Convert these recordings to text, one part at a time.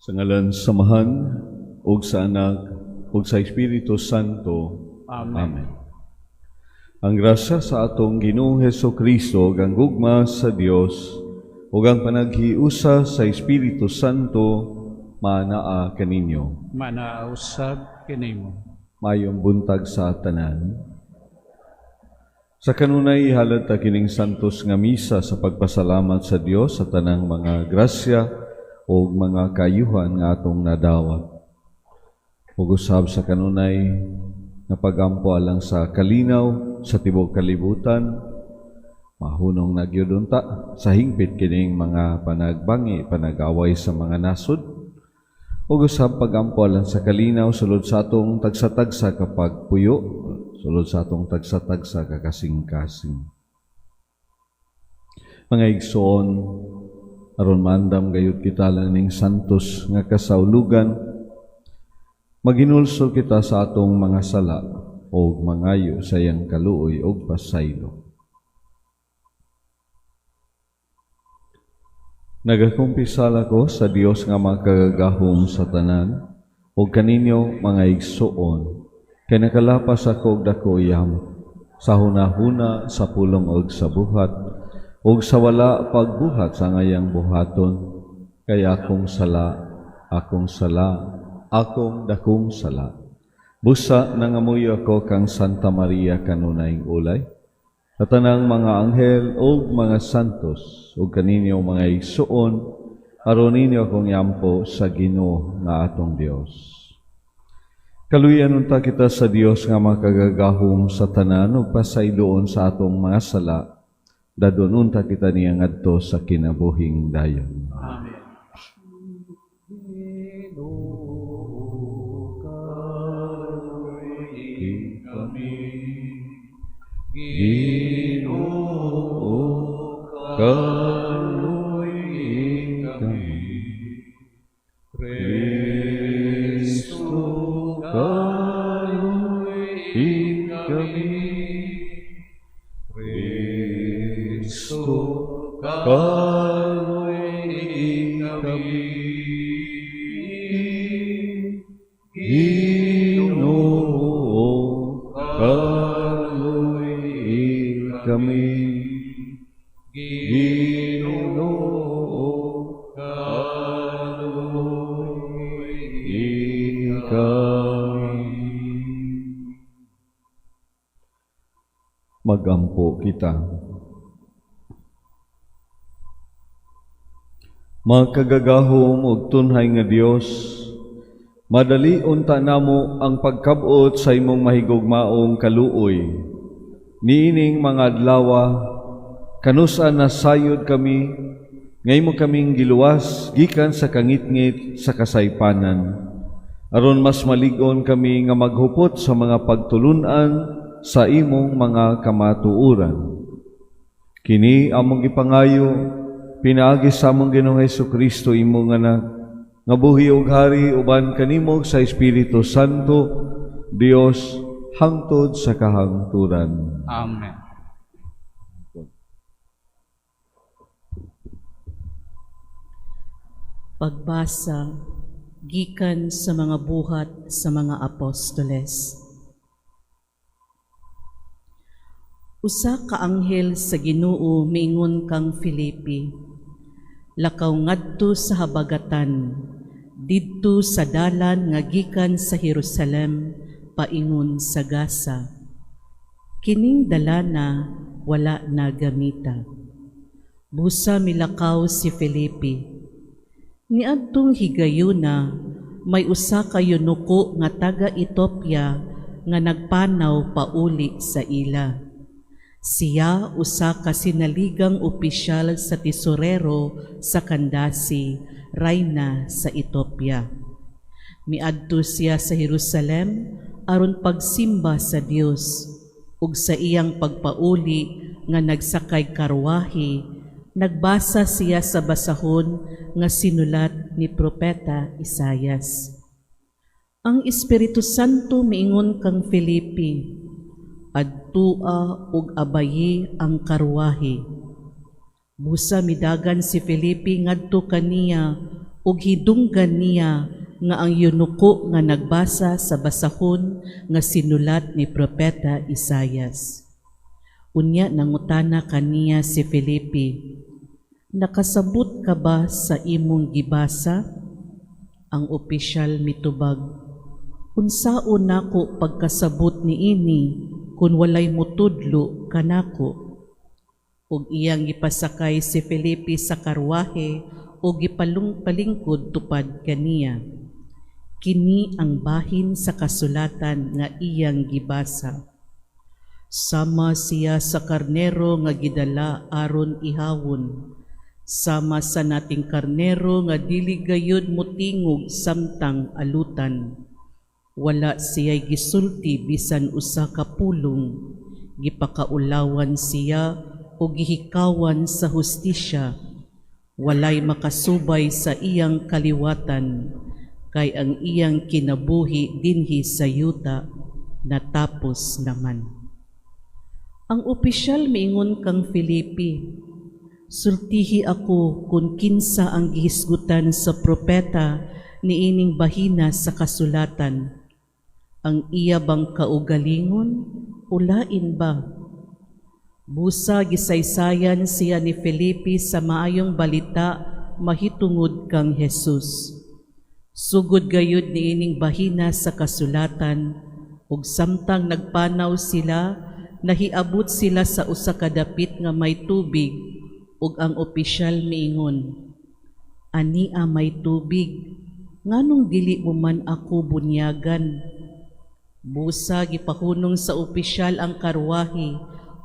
Sa ngalan sa Amahan, ug sa Anak, ug sa Espiritu Santo. Amen. Amen. Ang grasya sa atong Ginoong Heso Kristo, ug ang gugma sa Dios, ug ang panaghiusa sa Espiritu Santo, manaa kaninyo. Manaa usab kanimo. Mayong buntag sa tanan. Sa kanunay, ihalad ta kining santos nga misa sa pagpasalamat sa Dios sa tanang mga grasya o mga kayuhan nga atong nadawat. Ug usab sa kanunay nga pagampo alang sa kalinaw sa tibuok kalibutan, mahunong na gyud unta sa hingpit kining mga panagbangi, panag-away sa mga nasod. Ug usab pagampo alang sa kalinaw sulod sa atong tagsa-tagsa ka pagpuyo, sulod sa atong tagsa-tagsa ka kasing-kasing. Mga igsoon, aron maandam gayud kita lang ning santos nga kasaulugan, maginulsol kita sa atong mga sala o mangayo sa iyang kaluoy og pasaylo. Nagakumpisal ako sa Dios nga makagagahom sa tanan ug kaninyo mga igsoon, kay nakalapas ako og dako yam sa hunahuna, sa pulong og sa buhat, ug sa wala pagbuhat sa ngayang buhaton, kay akong sala, akong sala, akong dakong sala. Busa nangamuyo ako kang Santa Maria kanunayng ulay, sa tanang mga anghel ug mga santos, ug kaninyo mga igsoon, aron ninyo akong iampo sa Ginoo nga atong Dios. Kaluyan unta kita sa Dios nga makagagahom sa tanan ug pasayloon sa atong mga sala, dadon unta kita niya ngadto sa kinabuhing dayon. Amen. Ginoo, kaluy kami. Ginoo, Kaluy kami. Kristo, Kaluy kami. Kristo, Kaluy kami. Kami. Ginoo, kaluy kami. Ginoo, Kaluy kami. Magampo kita. Makagagahom og tunhay nga Dios, madali unta namo ang pagkabot sa imong mahigugmaong kaluoy. Niining mga adlawa, kanusa nasayod kami, nga imo kaming giluwas gikan sa kangitngit sa kasaypanan, aron mas malig-on kami nga maghupot sa mga pagtulun-an sa imong mga kamatuoran. Kini among gipangayo pinaagi sa among Ginoong Hesukristo, imong Anak, nga buhi ug hari uban kanimo sa Espiritu Santo, Dios, hangtod sa kahangturan. Amen. Pagbasa gikan sa mga buhat sa mga apostoles. Usa ka anghel sa Ginoo miingon kang Felipe, lakaw ngadto sa habagatan, didto sa dalan nga gikan sa Jerusalem paingon sa Gaza. Kining dalana wala na gamita. Busa milakaw si Felipe. Niadtong higayuna, may usa ka eunuko nga taga Ethiopia nga nagpanaw pauli sa ila. Siya usa ka sinaligang opisyal sa tesorero sa Kandasi, rayna sa Ethiopia. Miadto siya sa Jerusalem aron pagsimba sa Dios, ug sa iyang pagpauli nga nagsakay karwahe, nagbasa siya sa basahon nga sinulat ni Propeta Isayas. Ang Espiritu Santo miingon kang Felipe, adtua ug abayi ang karwahe. Busa midagan si Felipe ngadto kaniya Ug hidunggan niya nga ang eunuko nga nagbasa sa basahon nga sinulat ni Propeta Isayas. Unya nangutana kaniya si Felipe, "Nakasabot ka ba sa imong gibasa?" Ang opisyal mitubag, "Unsaon nako pagkasabot niini kun walay mutudlo kanako?" Ug iyang gipasakay si Felipe sa karwahe ug gipalingkod tupad kaniya. Kini ang bahin sa kasulatan nga iyang gibasa: "Sama siya sa karnero nga gidala aron ihawon. Sama sa nating karnero nga dili gayud motingog samtang alutan. Wala siya'y gisulti bisan usa ka pulong. Gipakaulawan siya ug gihikawan sa hustisya. Walay makasubay sa iyang kaliwatan, kay ang iyang kinabuhi dinhi sa yuta natapos naman." Ang opisyal miingon kang Felipe, "Sultihi ako kung kinsa ang gihisgutan sa propeta niining bahina sa kasulatan. Ang iya bang kaugalingon o lain ba?" Busa gisaysayan siya ni Felipe sa maayong balita mahitungod kang Jesus. Sugod gayud niining bahina sa kasulatan, ug samtang nagpanaw sila, nahiabot sila sa usa ka dapit nga may tubig, ug ang opisyal miingon, "Ania may tubig, nganong dili mo man ako bunyagan?" Busa gipahunong sa opisyal ang karwahe,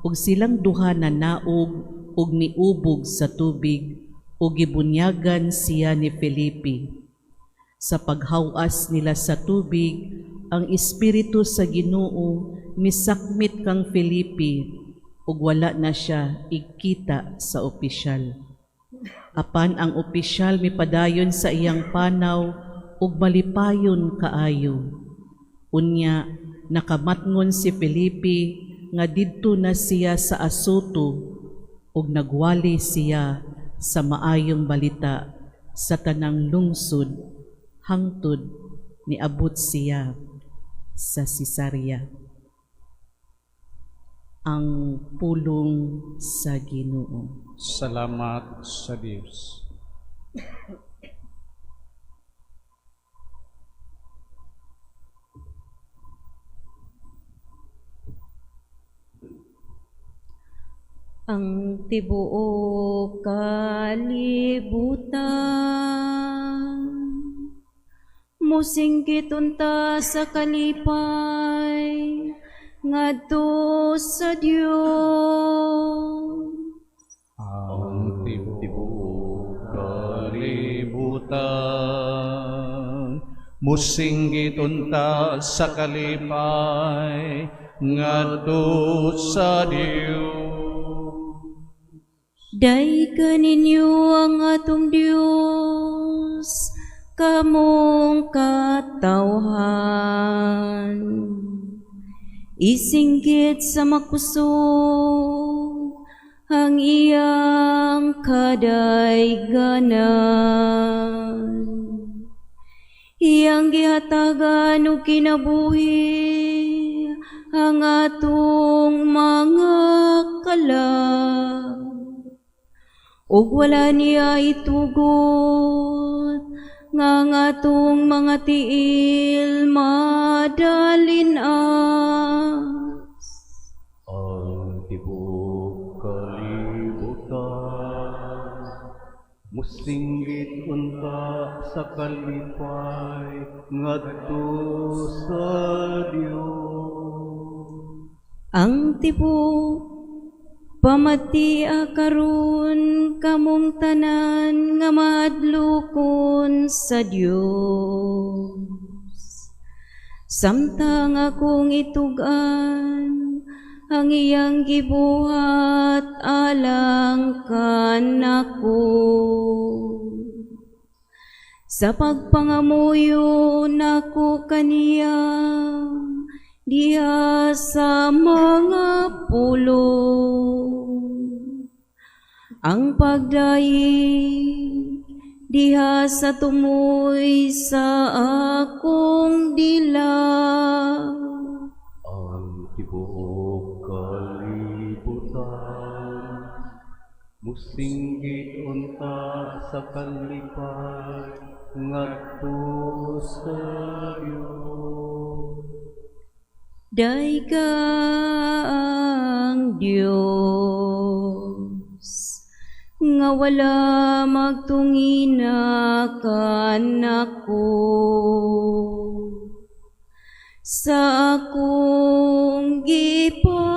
ug silang duha nanaog ug miubog sa tubig, ug gibunyagan siya ni Felipe. Sa paghawas nila sa tubig, ang espiritu sa Ginoo misakmit kang Felipe, ug wala na siya igkita sa opisyal. Apan ang opisyal mipadayon sa iyang panaw ug malipayon kaayo. Unya nakamatngon si Felipe nga didto na siya sa Asoto, ug nagwali siya sa maayong balita sa tanang lungsod hangtod niabot siya sa Cesarea. Ang pulong sa Ginoo. Salamat sa Dios. Ang tibuok kalibutan musinggit unta sa kalipay ngadto sa Dios. Ang tibuok kalibutan musinggit unta sa kalipay ngadto sa Dios. Daygan ninyo ang atong Dios, kamong katawhan. Isinggit sa makusog ang iyang kadayganan. Iyang gihatagan og kinabuhi ang atong mga kalag, ug wala niya itugot nga ang atong mga tiil madalinas. Ang tibuok kalibutan musinggit unta sa kalipay ngadto sa Dios. Ang tibuok pamatia karon kamong tanan nga mahadlokon sa Dios. Samtang akong itug-an ang iyang gibuhat alang kanako. Sa pagpangamuyo nako kaniya diha sa mga pulong. Ang pagdayeg diha sa tumoy sa akong dila. Ang tibuok kalibutan musinggit unta sa kalipay ngadto sa Dios. Dayga ang Dios nga wala magtungina kanako sa akong gipangayo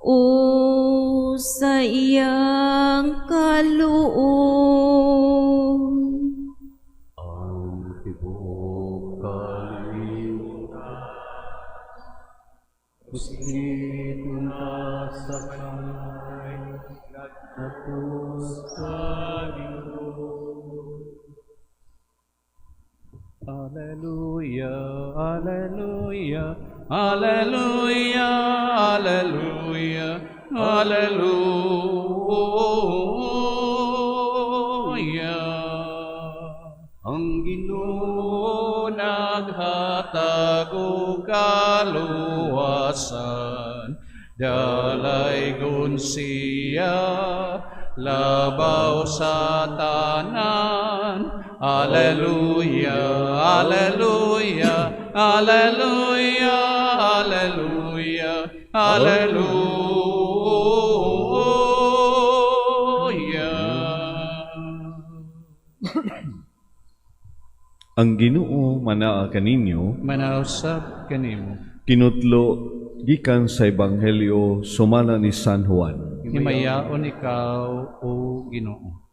o sa iyang kaluoy. Ang tibuok kalibutan musinggit unta sa kalipay ngadto sa Dios. Alleluia, Alleluia, Alleluia, Alleluia, Alleluia. Ang Ginoo naghatag og kaluwasan, dalaygon siya, labaw sa tanan. Alleluia, Alleluia, Alleluia, Alleluia, Alleluia. Ang Ginoo manaa kaninyo. Manausab kanimo. Kinutlo gikan sa Ebanghelyo sumala ni San Juan. Himayaon ikaw, o Ginoo.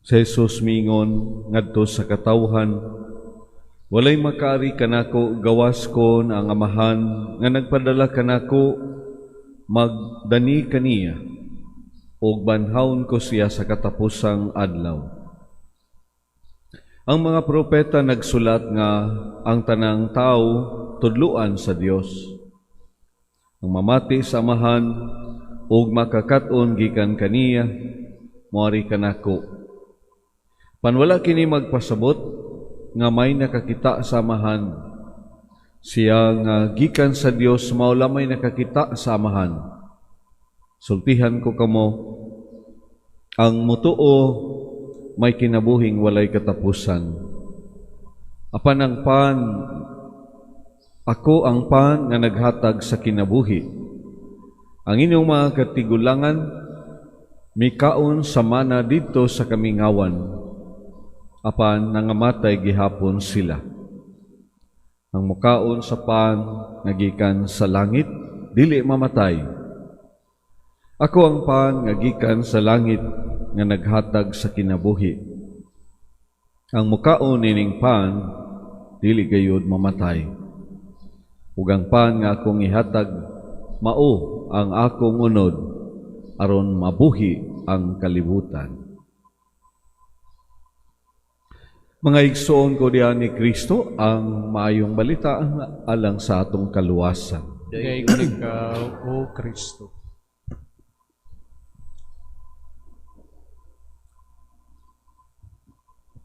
Si Jesus miingon ngadto sa katawhan, walay makaari kanako gawas kon ang Amahan nga nagpadala kanako magdani kaniya, ug banhawon ko siya sa katapusang adlaw. Ang mga propeta nagsulat nga ang tanang tao tudluan sa Dios. Ang mamati sa Amahan ug makakat-on gikan kaniya, moari kanako. Panwala kini magpasabot nga may nakakita sa Amahan. Siya nga gikan sa Dios mao lamay nakakita sa Amahan. Sultihan ko kamo, ang mutuo may kinabuhing walay katapusan. Apan ang pan, ako ang pan nga naghatag sa kinabuhi. Ang inyong mga katigulangan mikaon sa mana didto sa kamingawan, apan nangamatay gihapon sila. Ang mukaon sa pan nga gikan sa langit, dili mamatay. Ako ang pan nga gikan sa langit nga naghatag sa kinabuhi. Ang mukaon nining pan, dili gayud mamatay. Ug ang pan nga akong ihatag, mao ang akong unod, aron mabuhi ang kalibutan. Mga igsoon ko diha ni Kristo, ang maayong balita alang sa atong kaluwasan. Daygon ikaw, O Kristo.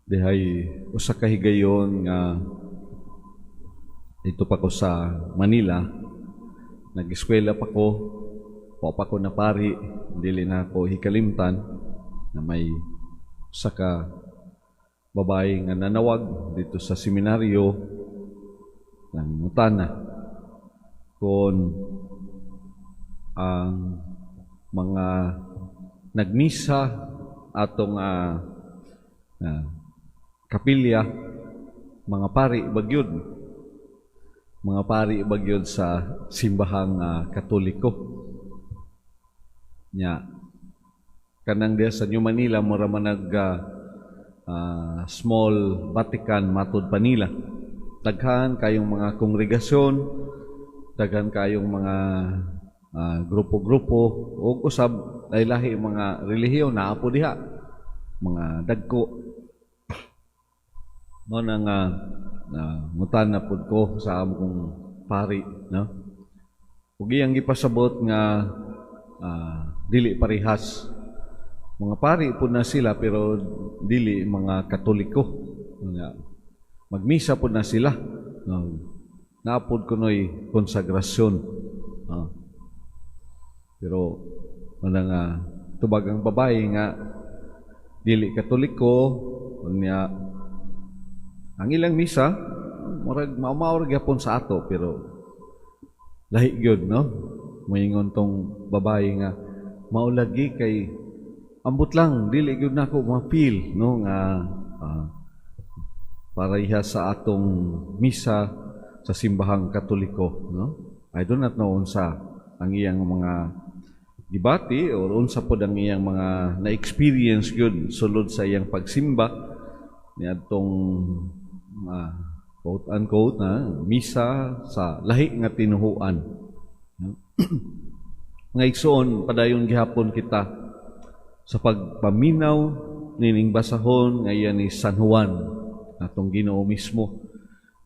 Dihay usa ka higayon nga dito pa ko sa Manila, nag-eskwela pa ko, wa pa ko na pari, dili na ako hikalimtan na may usa ka babae nga nanawag dito sa seminaryo ng Mutana kon ang mga nagmisa atong kapilya, mga pari bagyod, mga pari bagyod sa simbahang Katoliko. Nya kanang diha sa New Manila mura man nag small Vatican matud pa nila. Daghan kayong mga kongregasyon, daghan kayong mga grupo-grupo ug usab ay lahi mga relihiyon naa po diha, mga dagko. Mao na nga mutan na pud ko sa among pari, no? Ug iyang gipasabot nga Dili parehas. Mga pari po na sila pero dili mga Katoliko. Nga, magmisa po na sila. No? Naa pod kuno'y konsagrasyon. Pero wala nga tubag ang babae nga dili Katoliko, unya ang ilang misa murag mao gyapon sa ato, pero lahi gyud, no? Moingon tong babae nga mao lagi kay ambot lang, dili gyud nako ma-feel, no, nga pareha sa atong misa sa simbahang Katoliko, no? I do not know unsa ang iyang mga gibati or unsa pod ang iyang mga na-experience gyud sulod sa iyang pagsimba niadtong quote unquote na misa sa lahi nga tinuhuan, no? Mga igsoon, padayon gihapon kita sa pagpaminaw nining basahon nga iya ni San Juan, atong Ginoo mismo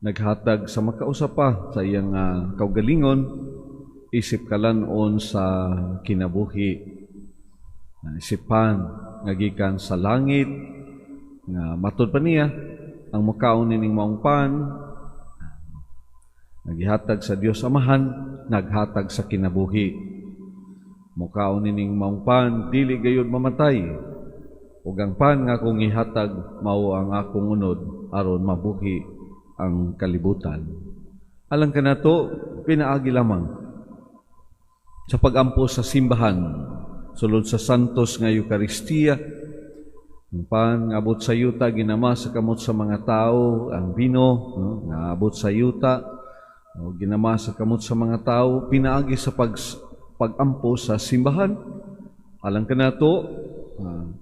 naghatag sa makausa pa sa iyang kaugalingon isip kalan-on sa kinabuhi. Isip pan nga gikan sa langit, nga matud pa niya, ang mukaon nining maong pan nagihatag sa Dios Amahan, naghatag sa kinabuhi. Mukaon nining maong pan, dili gayud mamatay. Ug ang pan nga akong ihatag mao ang akong unod aron mabuhi ang kalibutan. Alang kanato, pinaagi lamang sa pagampo sa simbahan sulod sa Santos nga Eukaristiya, ang pan nga abot sa yuta ginama sa kamot sa mga tao, ang bino, no, nga abot sa yuta o ginama sa kamot sa mga tao pinaagi sa pagampo sa simbahan. Alang kanato,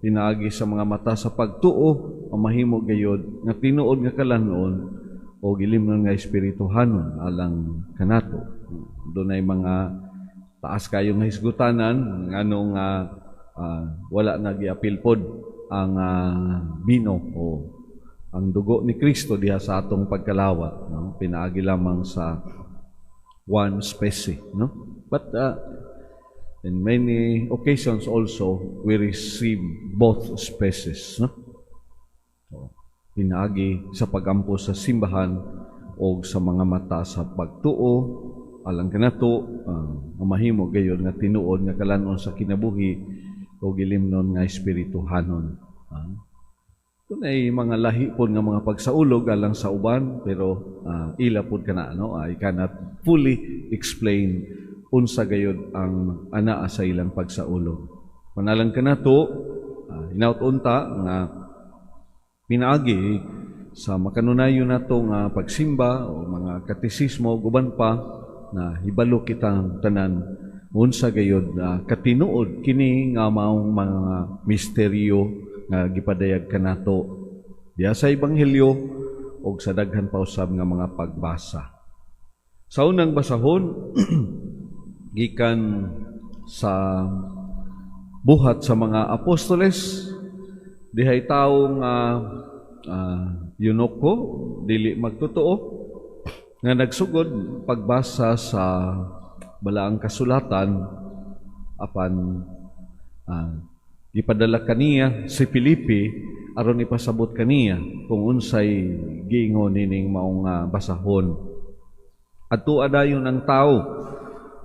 pinaagi sa mga mata sa pagtuo, ang mahimo gayod nga tinuod nga kalan-on o ilimnon nga espirituhanon alang kanato. Dunay mga taas kayo nga hisgutanan nganong wala na giapil pod ang bino o ang dugo ni Kristo diha sa atong pagkalawat, no? Pinaagi lamang sa one species, no? But in many occasions also we receive both species, no? So, pinaagi sa pagampo sa simbahan o sa mga mata sa pagtuo alang kanato, ang mahimo gayud nga tinuod nga kalan-on sa kinabuhi o gilimnon nga espirituhanon. Dunay mga lahi pod nga mga pagsaulog alang sa uban, pero ila pod kana, no? I cannot fully explain unsa gayud ang anaa sa ilang pagsaulog. Panalang kanato, hinaut unta nga pinaagi sa makanunayon nato nga pagsimba o mga katesismo ug uban pa na hibalo kitang tanan unsa gayud katinuod kini nga maong mga misteryo nga gipadayag kanato diha sa Ebanghelyo og sa daghan pa usab nga mga pagbasa. Sa unang basahon gikan sa Buhat sa mga Apostoles, dihay tawo nga eunuko, dili magtotoo, nga nagsugod pagbasa sa balaang kasulatan, apan gipadala kaniya si Felipe aron ipasabot kaniya kung unsay giingon nining maong basahon. Adto adayon ang tao,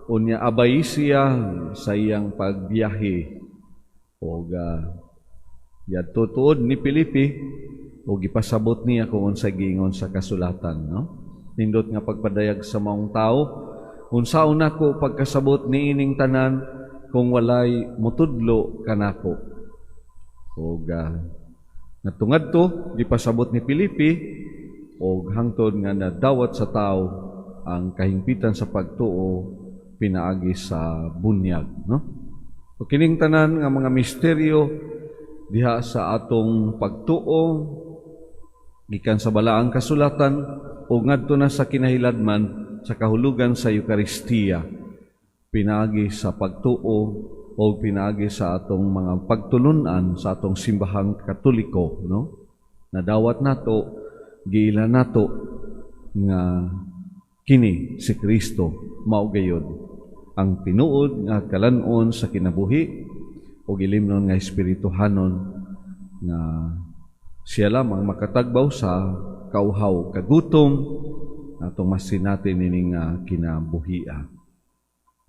unya abay siya sa iyang pagbiyahe og yadto tuod ni Felipe og ipasabot niya kung unsay giingon sa kasulatan, no? Nindot nga pagpadayag sa maong tao, unsaon nako pagkasabot niining tanan kung walay mutudlo kanako? Og natungad to gipasabot ni Felipe og hangtod nga nadawat sa tao ang kahingpitan sa pagtuo pinaagi sa bunyag, no? O kining tanan nga mga misteryo diha sa atong pagtuo gikan sa balaang kasulatan o ngadto na sa kinahiladman sa kahulugan sa Eukaristiya pinaagi sa pagtuo o pinaagi sa atong mga pagtulunan sa atong simbahang Katoliko, no? Nadawat nato, giila nato nga kini si Kristo mao gayud ang tinuod nga kalan-on sa kinabuhi ug ilimnon nga espirituhanon nga siya lamang makatagbaw sa kauhaw kagutom atong masinati nining kinabuhia.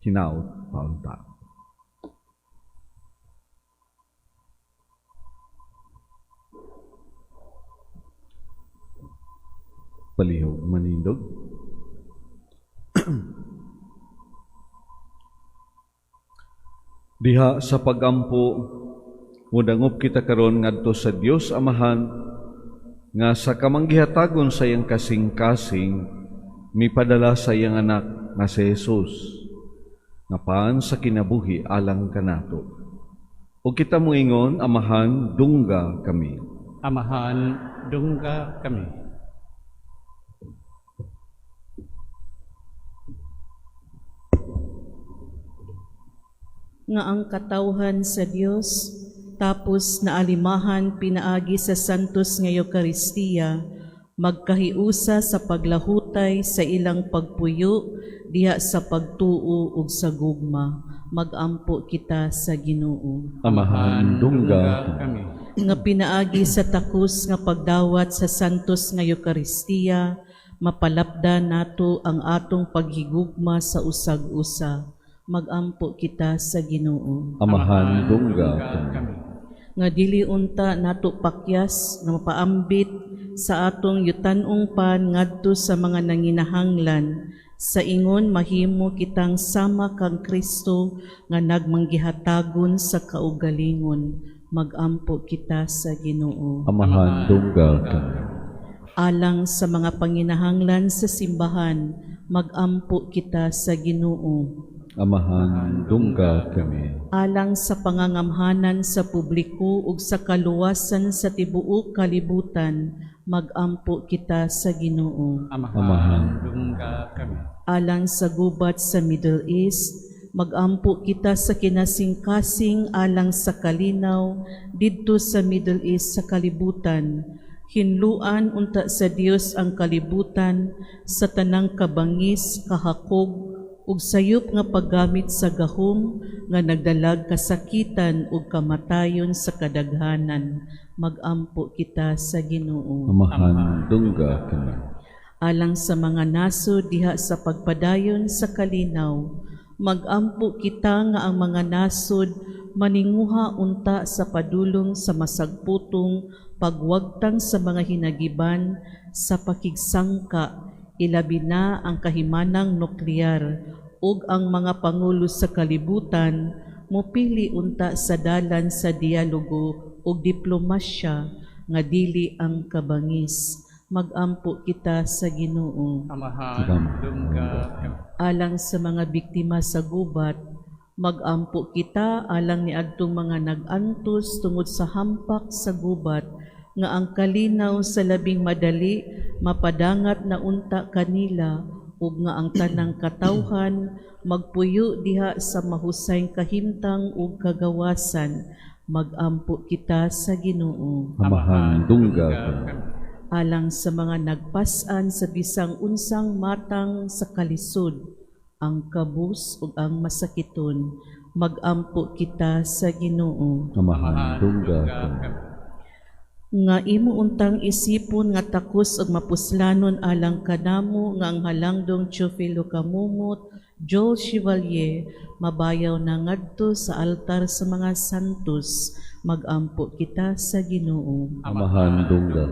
Hinaot paunta. Palihog manindog. Diha sa pagampo, mudangop kita karon ngadto sa Dios Amahan nga sa kamanggihatagon sa iyang kasing-kasing mipadala sa iyang anak nga si Jesus nga paan sa kinabuhi alang kanato. Ug kita moingon, Amahan, dungga kami. Amahan, dungga kami. Nga ang katawhan sa Dios tapos naalimahan pinaagi sa Santos nga Eukaristiya magkahiusa sa paglahutay sa ilang pagpuyo diha sa pagtuo ug sa gugma. Magampo kita sa Ginoo. Amahan, dungga kami. Nga pinaagi sa takos nga pagdawat sa Santos nga Eukaristiya mapalapda nato ang atong paghigugma sa usag-usa. Magampo kita sa Ginoo. Amahan, dungga kami. Nga dili unta nato pakyas nga mapaambit sa atong yutan-ong pan ngadto sa mga nanginahanglan sa ingon mahimo kitang sama kang Kristo nga nagmanggihatagon sa kaugalingon. Magampo kita sa Ginoo. Amahan, dungga kami. Alang sa mga panginahanglan sa simbahan, magampo kita sa Ginoo. Amahan, dungga kami. Alang sa pangangamhanan sa publiko ug sa kaluwasan sa tibuok kalibutan, magampo kita sa Ginoo. Amahan, dungga kami. Alang sa gubat sa Middle East, magampo kita sa kinasingkasing alang sa kalinaw didto sa Middle East sa kalibutan. Hinluan unta sa Dios ang kalibutan sa tanang kabangis, kahakog ug sayop nga paggamit sa gahom nga nagdalag kasakitan ug kamatayon sa kadaghanan. Magampo kita sa Ginoo. Amahan, dungga kami. Alang sa mga nasod diha sa pagpadayon sa kalinaw, magampo kita nga ang mga nasod maninguha unta sa padulong sa masagputong pagwagtang sa mga hinagiban sa pakigsangka, ilabi na ang kahimanang nuklear ug ang mga pangulo sa kalibutan mopili unta sa dalan sa dialogo ug diplomasya nga dili ang kabangis. Magampo kita sa Ginoo. Amahan, dungga kami. Alang sa mga biktima sa gubat, magampo kita alang niadtong mga nag-antos tungod sa hampak sa gubat nga ang kalinaw sa labing madali mapadangat na unta kanila ug nga ang tanang katawhan magpuyo diha sa mahusay kahimtang ug kagawasan. Magampo kita sa Ginoo. Amahan, dungga kami. Alang sa mga nagpas-an sa bisang unsang matang sa kalisod, ang kabus ug ang masakiton, magampo kita sa Ginoo. Amahan, dungga kami. Nga imo untang isipon nga takos ug mapuslanon alang kanamo nga ang halangdong Teofilo Camomot, Joel Chevalier, mabayaw na ngadto sa altar sa mga santos. Magampo kita sa Ginoo. Amahan, dungga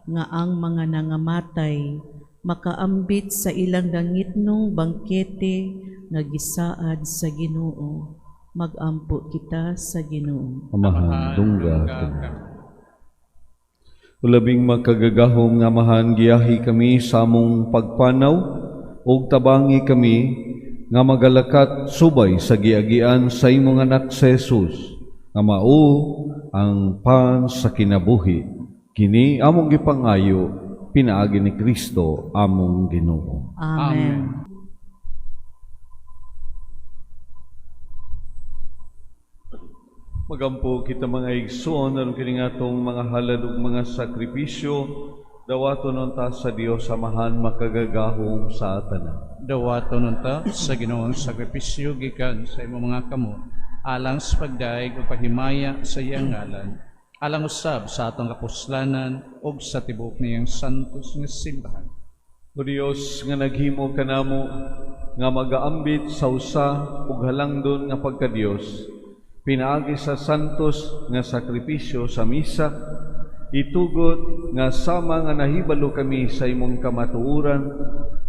Nga ang mga nangamatay makaambit sa ilang langitnong bangkete nga gisaad sa Ginoo. Magampo kita sa Ginoo. Amahan, dungga kami. Labing makagagahom nga Amahan, giyahi kami sa among pagpanaw ug tabangi kami nga magalakat subay sa giagian sa imong anak sa Jesus nga mao ang pan sa kinabuhi. Kini among gipangayo pinaagi ni Kristo among Ginoo. Amen. Magampo kita mga igsoon aron kini atong mga halad ug mga sakripisyo Dawaton unta sa Dios Amahan makagagahom sa tanan. Dawaton unta sa Ginoo ang sakripisyo gikan sa imong mga kamot alang sa pagdayeg ug paghimaya sa iyang ngalan, alang usab sa atong kapuslanan ug sa tibuok niyang santos nga simbahan. O Dios nga naghimo kanamo nga magaambit sa usa ug halangdon nga pagkadios, pinaagi sa santos nga sakripisyo sa misa, itugot nga sama nga nahibalo kami sa imong kamatuoran,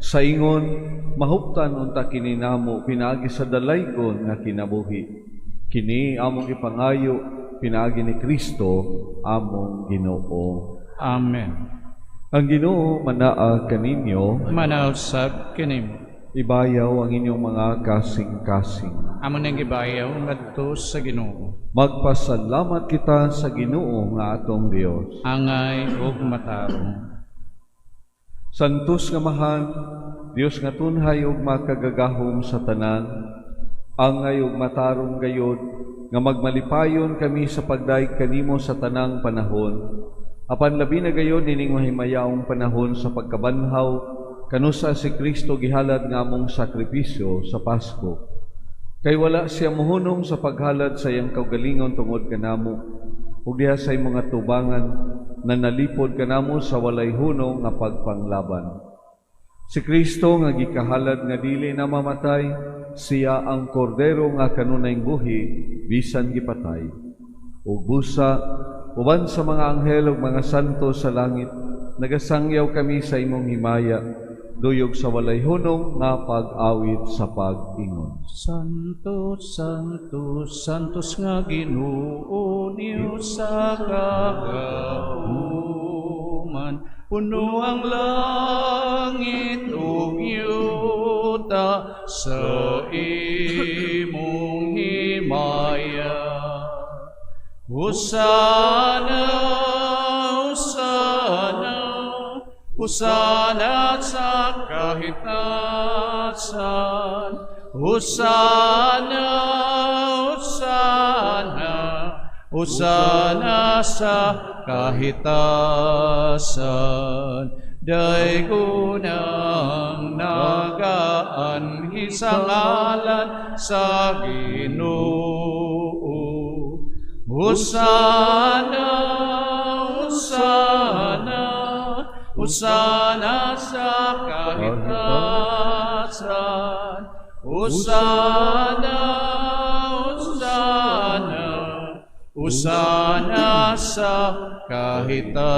sa ingon mahuptan unta kini namo pinaagi sa dalaygon nga kinabuhi. Kini among ipangayo pinaagi ni Kristo among Ginoo. Amen. Ang Ginoo manaa kaninyo, Manaa usab kanimo. Ibayaw ang inyong mga kasing-kasing. Amo nang gibayaw ngadto sa Ginoo. Magpasalamat kita sa Ginoo nga atong Dios. Angay ug matarong. Santos nga Amahan, Dios nga tunhay ug makagagahom sa tanan, angay ug matarong gayod nga magmalipayon kami sa pagdayeg kanimo sa tanang panahon. Apan labi na gayod ining mahimayaong panahon sa pagkabanhaw kanusa si Kristo gihalad nga among sakripisyo sa Pasko. Kay wala siya mohunong sa paghalad sa iyang kaugalingon tungod kanamo, ug diha sa imong mga tubangan na nalipod kanamo sa walay hunong nga pagpanglaban. Si Kristo nga gikahalad nga dili na mamatay, siya ang kordero nga kanunay buhi bisan gipatay. Ug busa uban sa mga anghel ug mga santo sa langit, nagasangyaw kami sa imong himaya, duyog sa walay hunong nga pag-awit sa pag-ingon. Santo, Santo, Santos nga Ginoo, Diyos sa kagahuman, puno ang langit ug yuta sa imong himaya. Hosana, Hosana, Hosana sa kahitasan. Hosana, Hosana, Hosana sa kahitasan. Daygon ang nagaanhi sa ngalan sa Ginoo. Hosana, Hosana, Hosana sa kahitasan. Hosana, Hosana, Hosana sa kahitasan.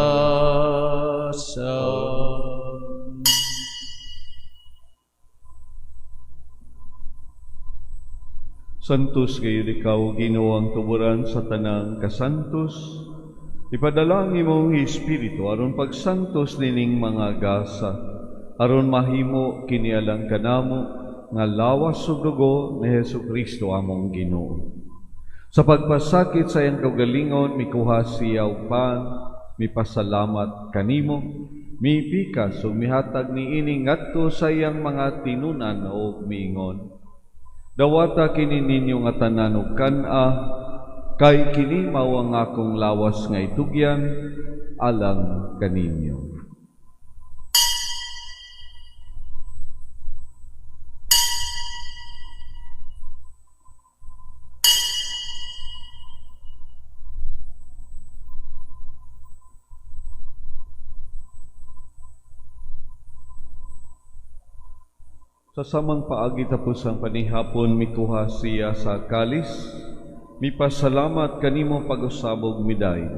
Santos gayud ikaw, Ginoo, ang tuburan sa tanang kasantos. Ipadala ang imong Espiritu aron pagsantos nining mga gasa, aron mahimo kini alang kanamo nga lawas ug dugo ni Hesukristo among Ginoo. Sa pagpasakit sa iyang kaugalingon, mikuha siya og pan, mipasalamat kanimo, mipikas ug mihatag niini ngadto sa iyang mga tinunan og miingon: Dawata kini ninyo nga tanan og kan-a, kay kini mao ang akong lawas nga itugyan alang kaninyo. Sa samang paagi tapos ang panihapon, mikuha siya sa kalis, mipasalamat kanimo pag-usabog miday.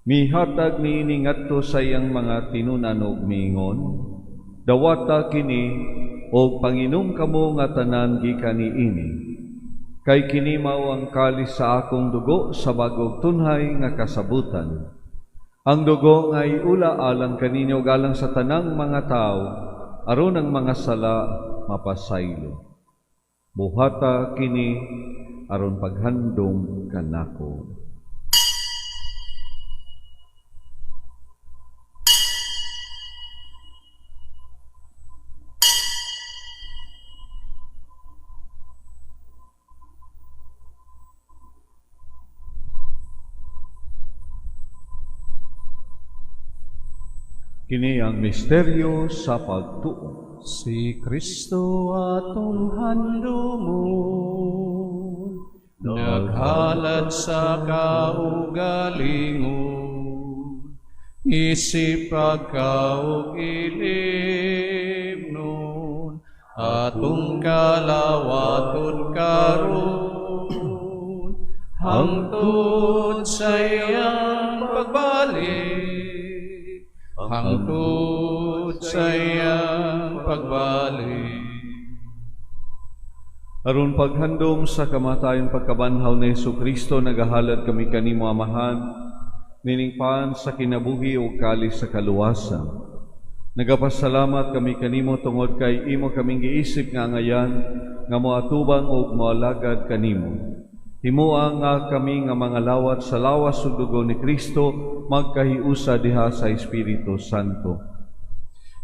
Mihatag niini ngadto sa iyang mga tinunan og miingon: Dawata kini og panginom kamo nga tanan gikan niini. Kay kini mao ang kalis sa akong dugo sa bagong tunhay nga kasabutan. Ang dugo nga iula alang kaninyo ug alang sa tanang mga tawo, aron ang mga sala mapasaylo. Buhata kini aron paghandom kanako. Kini ang misteryo sa pagtuo. Si Kristo atong handumon, naghalad sa kaugalingon, isip pagkaug ilimnon, atong kalawaton karon, hangtod sa iyang pagbalik, hangtod sa iyang pagbalik. Aron paghandom sa kamatayon, pagkabanhaw ni Hesus Kristo, nagahalad kami kanimo, Amahan, nining pan sa kinabuhi ug kalis sa kaluwasan. Nagapasalamat kami kanimo tungod kay imo kaming giisip nga angayan nga moatubang ug moalagad kanimo. Himoa nga kami nga mga lawat sa lawas ug dugo ni Kristo magkahiusa diha sa Espiritu Santo.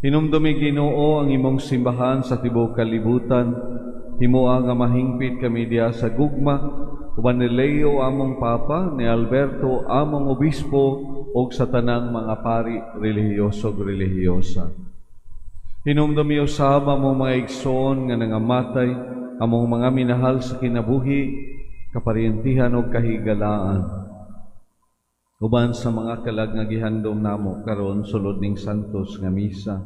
Hinumdumi, Ginoo, ang imong simbahan sa tibuok kalibutan. Himoa nga mahingpit kami diha sa gugma uban ni Leo among Papa, ni Alberto among Obispo ug sa tanang mga pari, relihiyoso ug relihiyosa. Hinumdumi usab among mga igsoon nga nangamatay, among mga minahal sa kinabuhi, kaparyentihan ug kahigalaan, uban sa mga kalag nga gihandom namo karon sulod ning santos nga misa.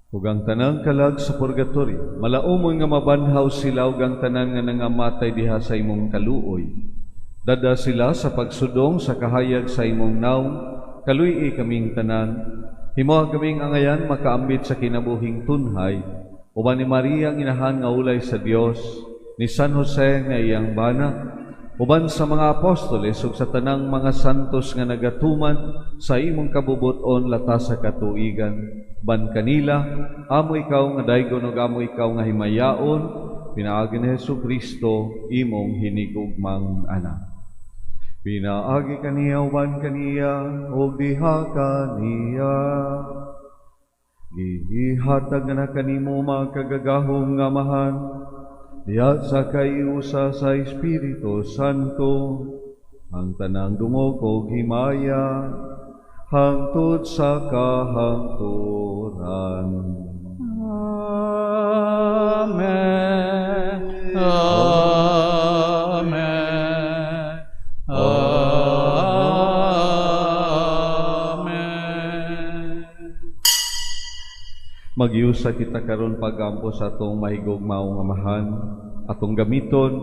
Ug ang tanang kalag sa purgatorio, malaumon nga mabanhaw sila ug ang tanan nga nangamatay diha sa imong kaluoy. Dada sila sa pagsudong sa kahayag sa imong nawong, kaluy-i kaming tanan. Himoa kaming angayan makaambit sa kinabuhing tunhay, uban ni Maria ang inahan nga ulay sa Dios, ni San Jose nga iyang bana, uban sa mga apostoles ug sa tanang mga santos nga nagatuman sa imong kabubuton latas sa katuigan. Uban kanila, amo ikaw nga daygon ug amo ikaw nga himayaon, pinaagi ni Hesus Kristo, imong hinigugmang anak. Pinaagi kaniya, uban kaniya, ug diha kaniya, gihatag na kanimo makagagahom nga Amahan, diha sa kaiusa sa Espiritu Santo, ang tanang dungog ug himaya, hangtod sa kahangturan. Amen. Amen. Amen. Magyusa kita karon pagampo sa atong mahigugmaong Amahan, atong gamiton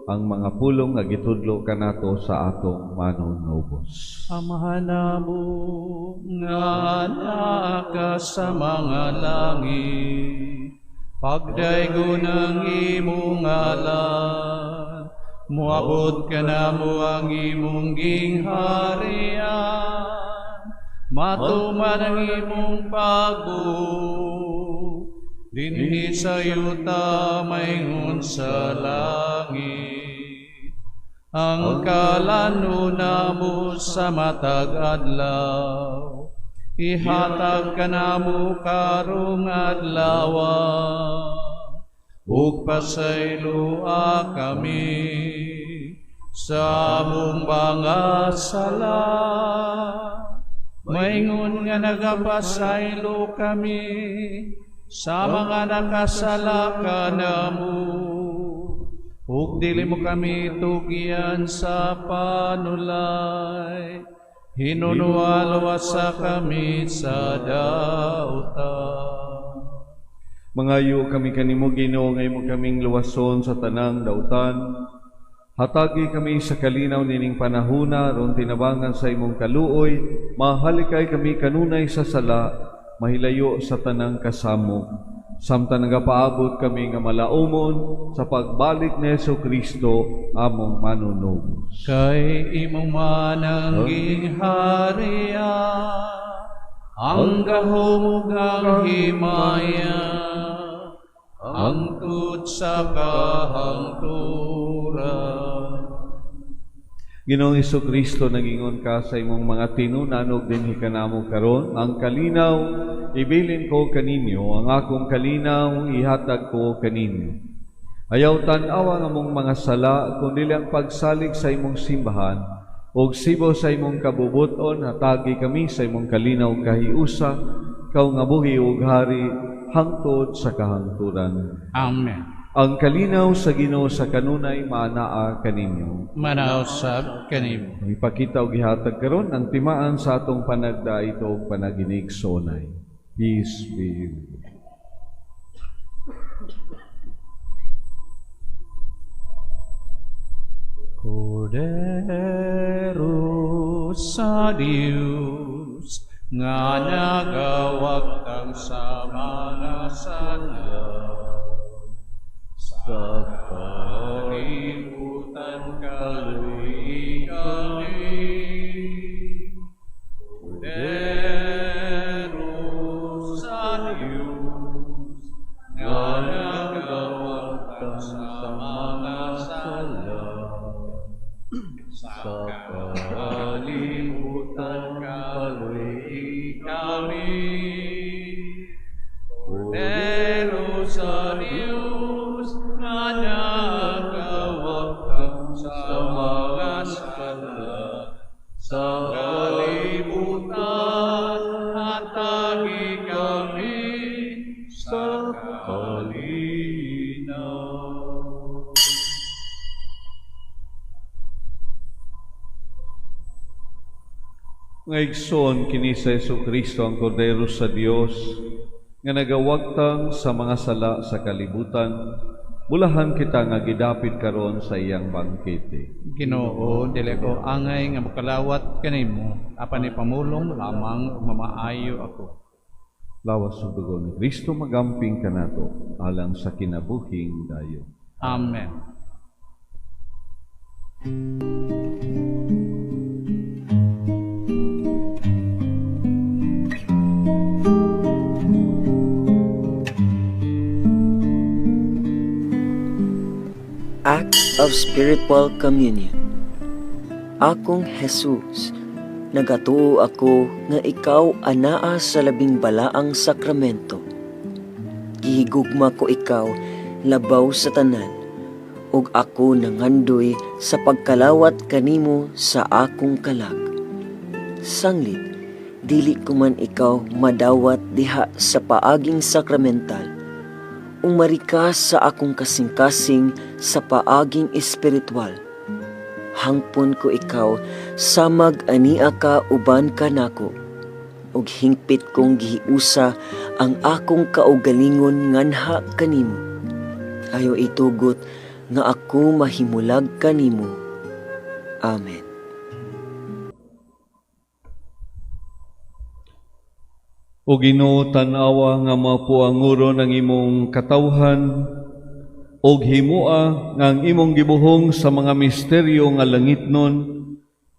ang mga pulong nga gitudlo kanato sa atong manunubos. Amahan namo nga naa ka sa mga langit, pagdaygon ang imong ngalan, moabot kanamo ang imong gingharian, matuman ang imong pagbuot, dinhi sa yuta maingon sa langit. Ang kalan-on namo sa matag adlaw, ihatag kanamo karong adlaw, ug pasayloa kami sa among mga sala, maingon nga nagapasaylo kami sa mga nakasala kanamo, ug dili mo kami tugyan sa panulay, hinunwalwasa kami sa dautan. Mangayo kami kanimo, Ginoo, nga imo kaming luwason sa tanang dautan. Hatagi kami sa kalinaw nining panahuna, aron tinabangan sa imong kaluoy, mahalikay kami kanunay sa sala, mahilayo sa tanang kasamo. Samtang nagapaabot kami nga malaumon sa pagbalik ni Hesus Kristo among manunubos. Kay imo man ang gingharian, ang gahom ug ang himaya, hangtod sa kahangturan. Ginoong Hesus Kristo, nagingon ka sa imong mga tinunan ug dinhi kanamo karon, ang kalinaw ibilin ko kaninyo, ang akong kalinaw ihatag ko kaninyo. Ayaw tan-awa ang among mga sala, kundi ang pagsalig sa imong simbahan. Ug sibo sa imong kabubuton, hatagi kami sa imong kalinaw kahiusa, ikaw nga buhi ug hari hangtod sa kahangturan. Amen. Ang kalinaw sa Ginoo sa kanunay maanaa kaninyo. Manaa usab kanimo. Ipakita og gihatag karon ang timaan sa atong panagdait ug panaginigsoonay. Peace be with you. Kordero sa Dios nga nagawagtang sa mga sala sa kalibutan, kaluy kami. Kordero sa Dios nga nagawagtang sa mga sala sa kalibutan, kaluy kami. Kordero sa Dios nga nagawagtang sa mga sala sa kalibutan, hatagi kami sa kalinaw. Mga igsoon, kini si Hesus Kristo ang Kordero sa Dios nga nagawagtang sa mga sala sa kalibutan. Bulahan kita nga gidapit karon sa iyang bangkete. Ginoo, dili ko angay nga mokalawat kanimo, apan ipamulong lamang ug mamaayo ako. Lawas ug dugo ni Kristo magamping kanato alang sa kinabuhing dayon. Amen. Act of Spiritual Communion. Akong Jesus, nagatuo ako nga ikaw anaa sa labing balaang sakramento. Gihigugma ko ikaw labaw sa tanan, ug ako nangandoy sa pagkalawat kanimo sa akong kalag. Sanglit, dili ko man ikaw madawat diha sa paaging sakramental, umari ka sa akong kasing-kasing sa paaging espiritual. Hangpon ko ikaw samag ania ka uban ka nako, ug hingpit kong gihiusa ang akong kaugalingon nganha kanimo. Ayo itugot nga ako mahimulag kanimo. Amen. O Ginoo, tan-awa nga mapuanguron ang imong katawhan, og himua nga ang imong gibuhong sa mga misteryo nga langitnon,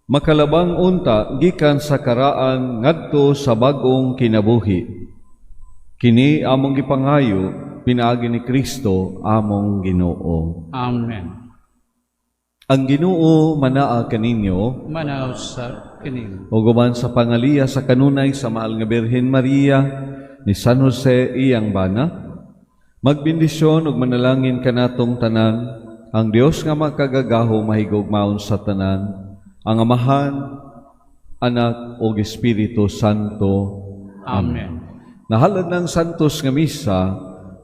makalabang unta gikan sa karaan ngadto sa bag-ong kinabuhi. Kini among gipangayo pinaagi ni Kristo among Ginoo. Amen. Ang Ginoo manaa kaninyo, Manaa usab kanimo. Ug uban sa pangaliya sa kanunay sa mahal nga Birhen Maria ni San Jose iyang bana, magbendisyon ug manalangin kanatong tanan ang Dios nga makagagaho mahigugmaon sa tanan, ang Amahan, Anak ug Espiritu Santo. Amen. Nahalad ng santos nga misa,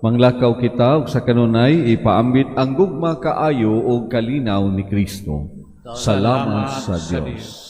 manglakaw kita ug sa kanunay ipaambit ang gugma kaayo ug kalinaw ni Kristo. Salamat sa Dios.